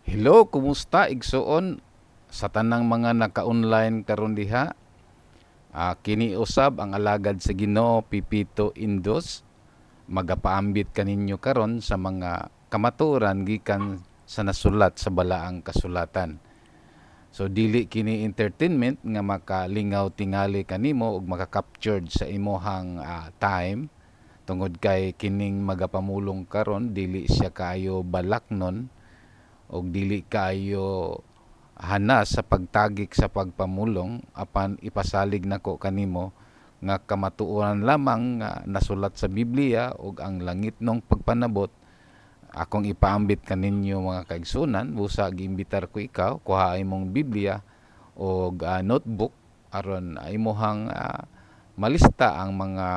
Hello, kumusta, igsuon, sa tanang mga naka-online karon diha? Kini usab ang alagad sa Ginoo, Pipito Indos, magapaambit kaninyo karon sa mga kamatuoran gikan sa nasulat sa Balaang Kasulatan. So dili kini entertainment nga makalingaw tingali kanimo ug maka-captured sa imuhang time, tungod kay kining magapamulong karon dili siya kaayo balaknon og dili kaayo hanas sa pagtagik sa pagpamulong, apan ipasalig nako kanimo nga kamatuoran lamang nga nasulat sa Biblia ug ang langitnong pagpanabot akong ipaambit kaninyo, mga kaigsunan. Busa giimbitar ko ikaw, kuha imong Biblia og notebook aron imuhang malista ang mga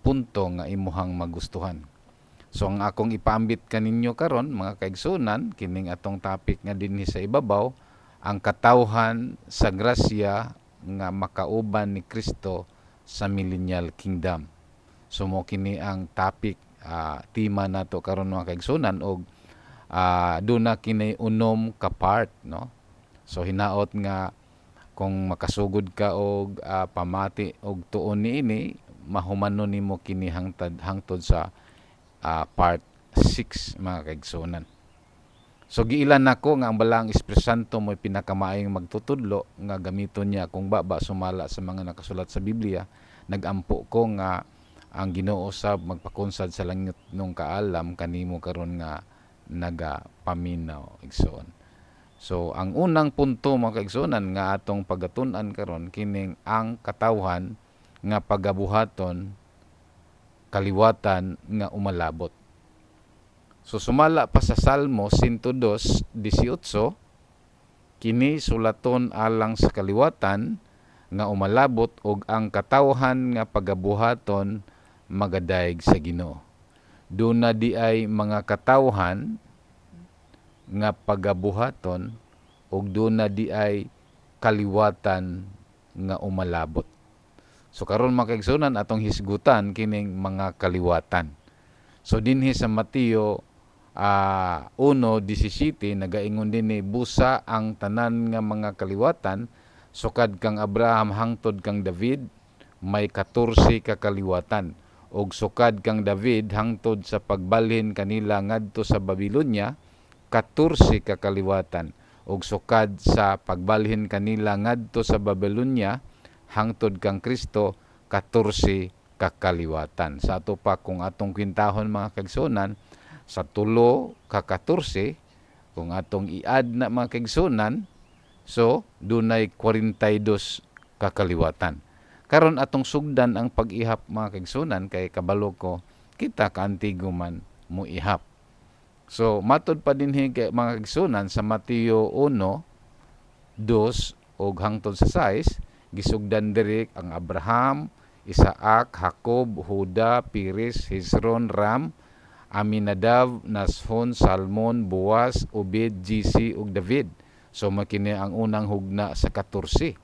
punto nga imuhang magustuhan. So ang akong ipaambit kaninyo karon, mga kaigsunan, kining atong topic nga dinhi sa ibabaw, ang katawhan sa grasya nga makauban ni Kristo sa millennial kingdom. So mo kini ang topic, tema nato karon, mga kaigsunan, og duna kini 6 ka part, no? So hinaot nga kung makasugod ka og pamati og tuon niini, mahumanon nimo kini hangtod sa part 6, mga kaigsunan. So giilan nako nga ang Balaang Espiritu Santo mo'y pinakamaayong magtutudlo nga gamiton niya kung baba sumala sa mga nakasulat sa Biblia. Nagampo ko nga ang Ginoo sab magpakunsad sa langitnong kaalam kanimo karon nga nagapaminaw, igsoon. So ang unang punto, mga kaigsuonan, nga atong pagatun-an karon, kining ang katawhan nga pagabuhaton, kaliwatan nga umalabot. So sumala pa sa Salmo 102:18, kini sulaton alang sa kaliwatan nga umalabot og ang katawhan nga pagabuhaton magadayeg sa Ginoo. Duna di ay mga katawhan nga pagabuhaton og duna di ay kaliwatan nga umalabot. So karon, mga kaigsunan, atong hisgutan kining mga kaliwatan. So dinhi sa Mateo 1:17, nagaingon dinhi, "Busa ang tanan nga mga kaliwatan sukad kang Abraham hangtod kang David may 14 ka kaliwatan, ug sukad kang David hangtod sa pagbalhin kanila ngadto sa Babilonya, 14 ka kaliwatan, ug sukad sa pagbalhin kanila ngadto sa Babilonya hangtod kang Kristo, 14 ka kaliwatan." Sa ato pa, kung atong kwintahon, mga kaigsunan, sa 3 ka 14, kung atong i-add na, mga kaigsunan, so dunay 42 ka kaliwatan. Karon atong sugdan ang pag-ihap, mga kaigsunan, kay kabalo ko kita kaantigo man mo ihap. So matod pa dinhi kay, mga kaigsunan, sa Mateo 1:2 og hangtod sa 6, gisugdan diri ang Abraham, Isaac, Jacob, Juda, Perez, Hezron, Ram, Aminadav, Nashon, Salmon, Boaz, Obed, Jesse ug David. So makini ang unang hugna sa 14.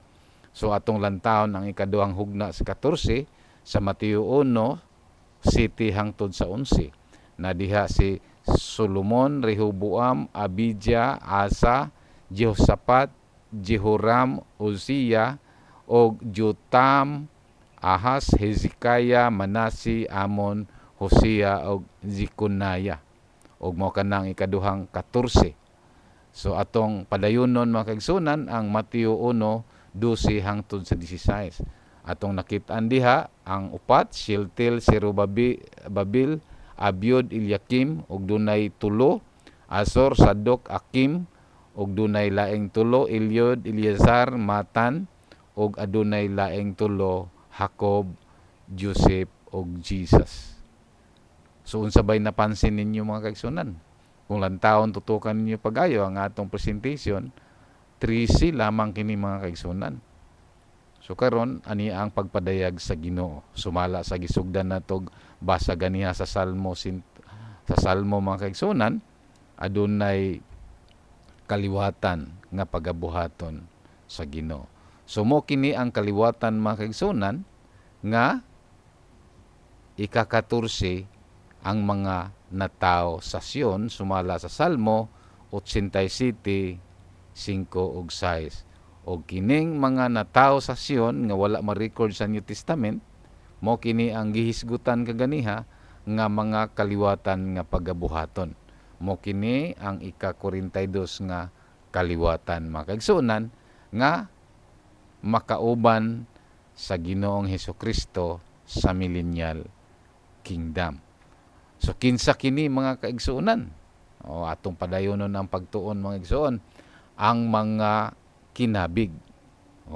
So atong lantawon ang ikaduhang hugna sa 14 sa Mateo 1:7 hangtod sa 11. Na diha si Solomon, Rehoboam, Abijah, Asa, Jehoshaphat, Jehoram, Uzziah og Jotam, Ahaz, Hezekiah, Manase, Amon, Hosea og Zeconaiah. Og mao kanang ikaduhang 14. So atong padayonon, mga kaigsunan, ang Mateo 1:12 hangtod sa 16. Atong nakit-an diha ang upat: Shealtiel, Zerubbabel, Abiud, Eliakim, ug dunay 3, Azor, Sadok, Akim, ug dunay laing 3, Eliud, Eleazar, Matan, ug adunay laing 3, Jacob, Joseph ug Jesus. So unsa bay napansin ninyo, mga kaigsunan? Kung lantawon tutukan ninyo pag-ayo ang atong presentation, 13 lamang kini, mga kaigsunan. So karon ani ang pagpadayag sa Ginoo. Sumala sa gisugdan natog basa ganiha sa Salmo, mga kaigsunan, adunay kaliwatan nga pagabuhaton sa Ginoo. So mo kini ang kaliwatan, mga kaigsunan, nga ika-14 ang mga natawo sa Sion sumala sa Salmo 87, 5 ug 6. Og kining mga natawo sa Sion nga wala ma-record sa New Testament, mo kini ang gihisgutan kaganiha nga mga kaliwatan nga pagabuhaton. Mo kini ang ika-42 nga kaliwatan, mga kaigsuonan, nga makauban sa Ginoong Hesukristo sa millennial kingdom. So kinsa kini, mga kaigsuonan? O atong padayonon ang pagtuon, mga igsuon, ang mga kinabig.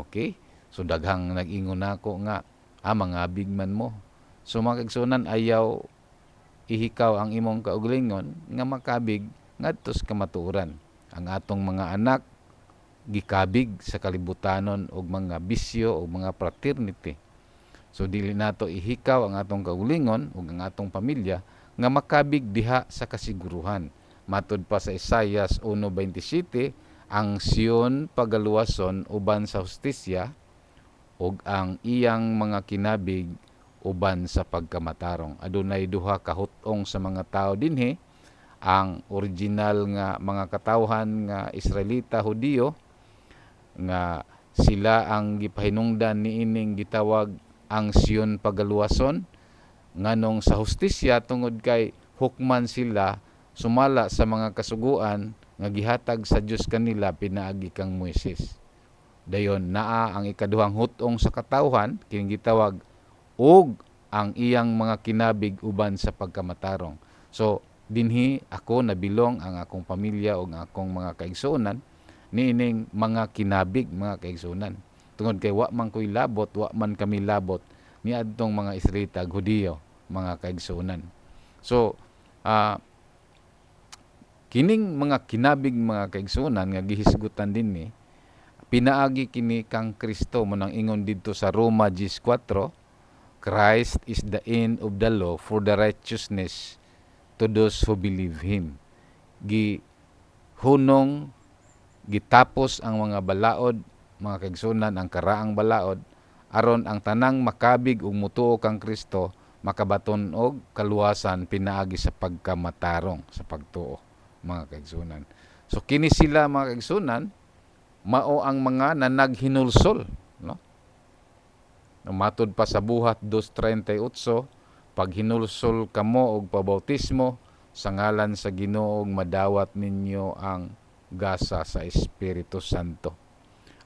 Okay? So daghang nag-ingon nako nga mangabig man mo. So mga kaigsuonan, ayaw ihikaw ang imong kaugalingon nga makabig ngadto sa kamatuoran. Ang atong mga anak gikabig sa kalibutanon og mga bisyo o mga fraternity. So dili nato ihikaw ang atong kaugalingon ug ang atong pamilya nga makabig diha sa kasiguruhan. Matud pa sa Isaias 1:27, ang Sion pagaluwason uban sa hustisya ug ang iyang mga kinabig uban sa pagkamatarong. Adunay duha ka hut-ong sa mga tawo dinhi: ang original nga mga katawhan nga Israelita, Hudiyo, nga sila ang gipahinungdan niining gitawag ang Sion pagaluwason nganong sa hustisya, tungod kay hukman sila sumala sa mga kasuguan nga gihatag sa Dios kanila pinaagi kang Moises. Dayon naa ang ikaduhang hut-ong sa katawhan, kining gitawag og ang iyang mga kinabig uban sa pagkamatarong. So dinhi ako nabilong, ang akong pamilya ug ang akong mga kaigsuonan niining mga kinabig, mga kaigsuonan. Tungod kay wa man ko'y labot, wa man kami labot niadtong mga Israelita, Hudiyo, mga kaigsuonan. So kining mga kinabig, mga kaigsuonan, nga gihisgutan dinhi, pinaagi kini kang Kristo. Mo nang ingon didto sa Roma 10:4, "Christ is the end of the law for the righteousness to those who believe him." Gi hunong, gitapos ang mga balaod, mga kaigsuonan, ang karaang balaod, aron ang tanang makabig ug mutuo kang Kristo makabaton og kaluwasan pinaagi sa pagkamatarong sa pagtuo, mga kaigsuonan. So kini sila, mga kaigsuonan, mao ang mga nanaghinulsol, no? Matud pa sa Buhat 2:38, "Paghinulsol kamo og pabautismo sa ngalan sa Ginoo, madawat ninyo ang gasa sa Espiritu Santo."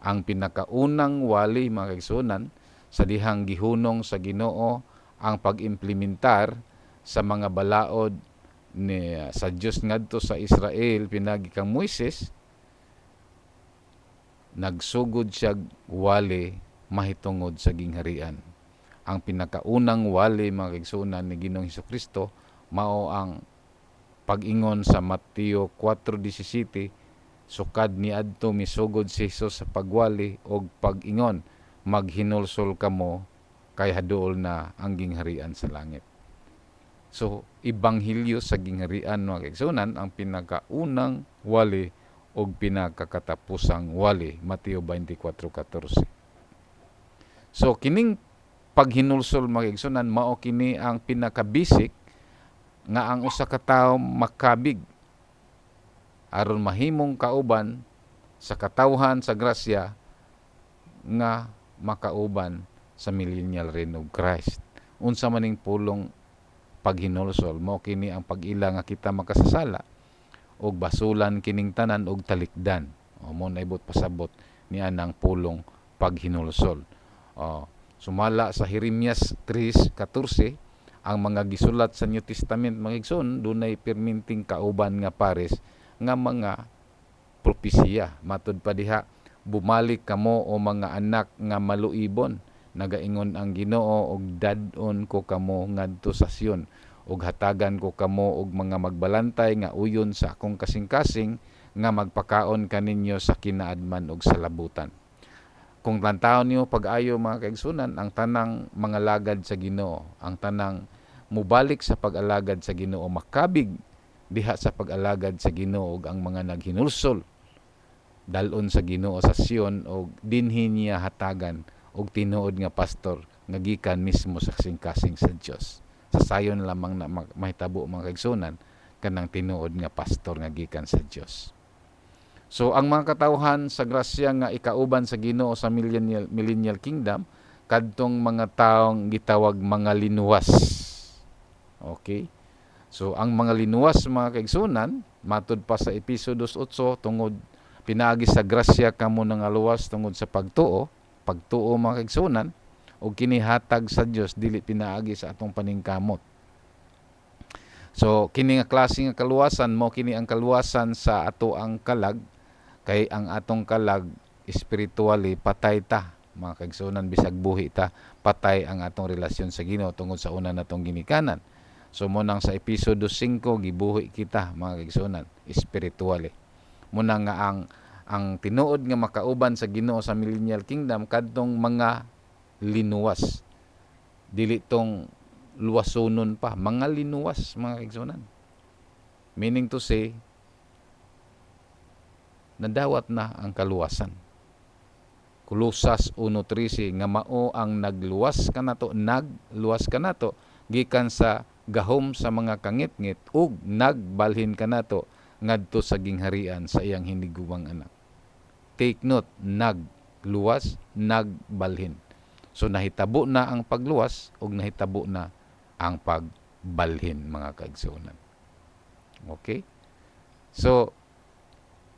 Ang pinakaunang wali, mga kaigsuonan, sa dihang gihunong sa Ginoo ang pag-implementar sa mga balaod ni sa Dios ngadto sa Israel pinagi kang Moises, nagsugod siya wali mahitungod sa gingharian. Ang pinakaunang wali, mga kaigsuonan, ni Ginoong Hesukristo mao ang pag-ingon sa Mateo 4:17. Sukad niadto misugod si Jesus sa pagwali og pag-ingon, "Maghinulsol kamo kay haduol na ang gingharian sa langit." So ebanghelyo sa gingharian, mga kaigsuonan, ang pinakaunang wali og pinakakatapusang wali, Mateo 24:14. So kining paghinulsol, mga kaigsuonan, mao kini ang pinakabasic nga ang usa ka tawo makabig aron mahimong kauban sa katawhan sa grasya nga makauban sa millennial reign of Christ. Unsa man ning pulong paghinulsol? Mao kini ang pag-ila nga kita makasasala og basulan kining tanan og talikdan. O mo naibot pasabot ni anang pulong paghinulsol. O, sumala sa Jeremias 3:14, ang mga gisulat sa New Testament, mga igsoon, dunay perminting kauban nga pares nga mga propesiya. Matud pa diha, "Bumalik kamo, o mga anak nga maluibon, nagaingon ang Ginoo, og dad-on ko kamo ngadto sa Sion ug hatagan ko kamo og mga magbalantay nga uyon sa akong kasing-kasing nga magpakaon kaninyo sa kinaadman ug sa labutan." Kung lantawon niyo pag-ayo, mga kaigsunan, ang tanang mga lagad sa Ginoo, ang tanang mubalik sa pag-alagad sa Ginoo, makabig diha sa pag-alagad sa Ginoo, ug ang mga naghinulsol, dal-on sa Ginoo sa Sion og dinhi niya hatagan og tinuod nga pastor nga gikan mismo sa kasing-kasing sa Dios. Sa sayon lamang na mahitabo, mga kaigsunan, kanang tinuod nga pastor nga gikan sa Dios. So ang mga katawhan sa grasya nga ikauban sa Ginoo sa millennial kingdom, kadtong mga taong gitawag mga linuwas. Okay? So ang mga linuwas, mga kaigsunan, matud pa sa Episo 2:8, tungod pinaagi sa grasya kamo nangaluwas tungod sa pagtuo, pagtuo, mga kaigsunan, ug kini hatag sa Dios, dili pinaagi sa atong paningkamot. So kini nga klase nga kaluwasan mo kini ang kaluwasan sa ato ang kalag, kay ang atong kalag spiritually patay ta, mga kaigsunan. Bisag buhi ta, patay ang atong relasyon sa Ginoo tungod sa una natong ginikanan. So mo nang sa Episo 2:5 gibuhi kita, mga kaigsunan, spiritually. Mo na nga ang tinuod nga makauban sa Ginoo sa millennial kingdom kadtong mga linuwas, dili tong luwasonon pa, mga linuwas, mga kaigsunan, meaning to say nadawat na ang kaluwasan. Kolosas 1:13 nga mao ang nagluwas kanato, nagluwas kanato gikan sa gahom sa mga kangitngit ug nagbalhin kanato ngadto sa gingharian sa iyang hinigugmang Anak. Take note, nagluwas, nagbalhin. So nahitabo na ang pagluwas ug nahitabo na ang pagbalhin, mga kaigsuonan. Okay? So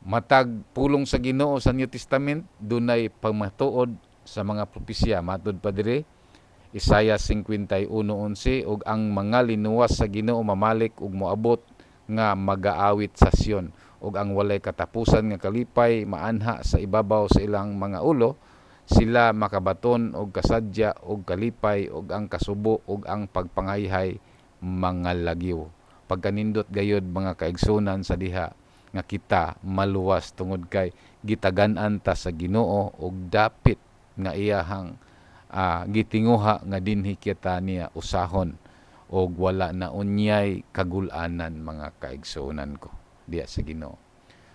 matag pulong sa Ginoo sa New Testament dunay pamatuod sa mga propesya. Matud pa diri, Isaiah 51:11, "Ug ang mga linuwas sa Ginoo mamalik ug moabot nga magaawit sa Sion, ug ang walay katapusan nga kalipay maanha sa ibabaw sa ilang mga ulo. Sila makabaton og kasadya og kalipay, ug ang kasubo ug ang pagpangayhay mangalagyo." Pagkanindot gayod, mga kaigsunan, sa diha nga kita maluwas tungod kay gitagan-an ta sa Ginoo og dapit nga iyahang gitinguha nga dinhi kita niya usahon og wala na unyay kagul-anan, mga kaigsuonan ko diya sa Ginoo.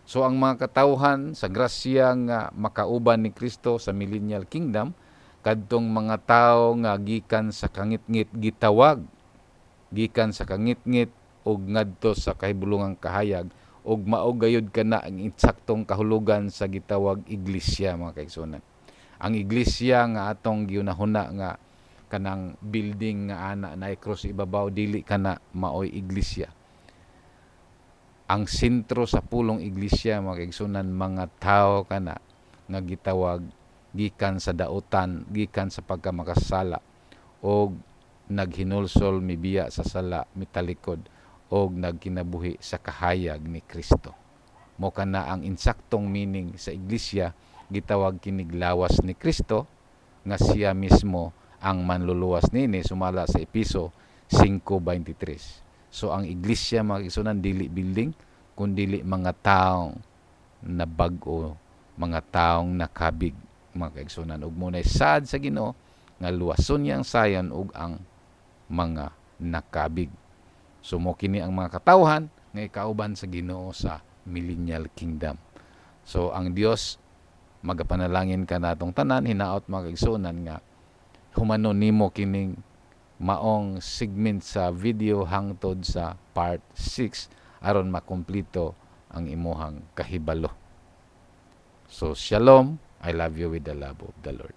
So ang mga katawhan sa grasya nga makauban ni Kristo sa millennial kingdom kadtong mga tawo nga gikan sa kangitngit gitawag, gikan sa kangitngit ug ngadto sa kahibulongang kahayag, ug mao gayud kana ang eksaktong kahulugan sa gitawag iglesia, mga kaigsuonan. Ang iglesia nga atong giunahuna nga kanang building nga ana na cross ibabaw, dili kana maoy iglesia. Ang sentro sa pulong iglesia, mga kaigsuonan, mga tawo kana nga gitawag gikan sa dautan, gikan sa pagkamakasala og naghinulsol, mibiya sa sala, mitalikod og nagkinabuhi sa kahayag ni Kristo. Mo kana ang insaktong meaning sa iglesia. Gitawag kinig lawas ni Kristo nga siya mismo ang manluluwas nini sumala sa Episo 5:23. So ang iglesia, mga kaigsuonan, dili building kun dili mga taong na bag-o, mga taong nakabig, mga kaigsuonan, ug mo saad sa Ginoo nga luwason niya ang sayon ug ang mga nakabig. So mo kini ang mga katawhan nga ikauban sa Ginoo sa millennial kingdom. So ang Dios magapanalangin kanatong tanan. Hinaot, mga kaigsuonan, nga humanon nimo kining maong segment sa video hangtod sa part 6 aron makumpleto ang imuhang kahibalo. So shalom, I love you with the love of the Lord.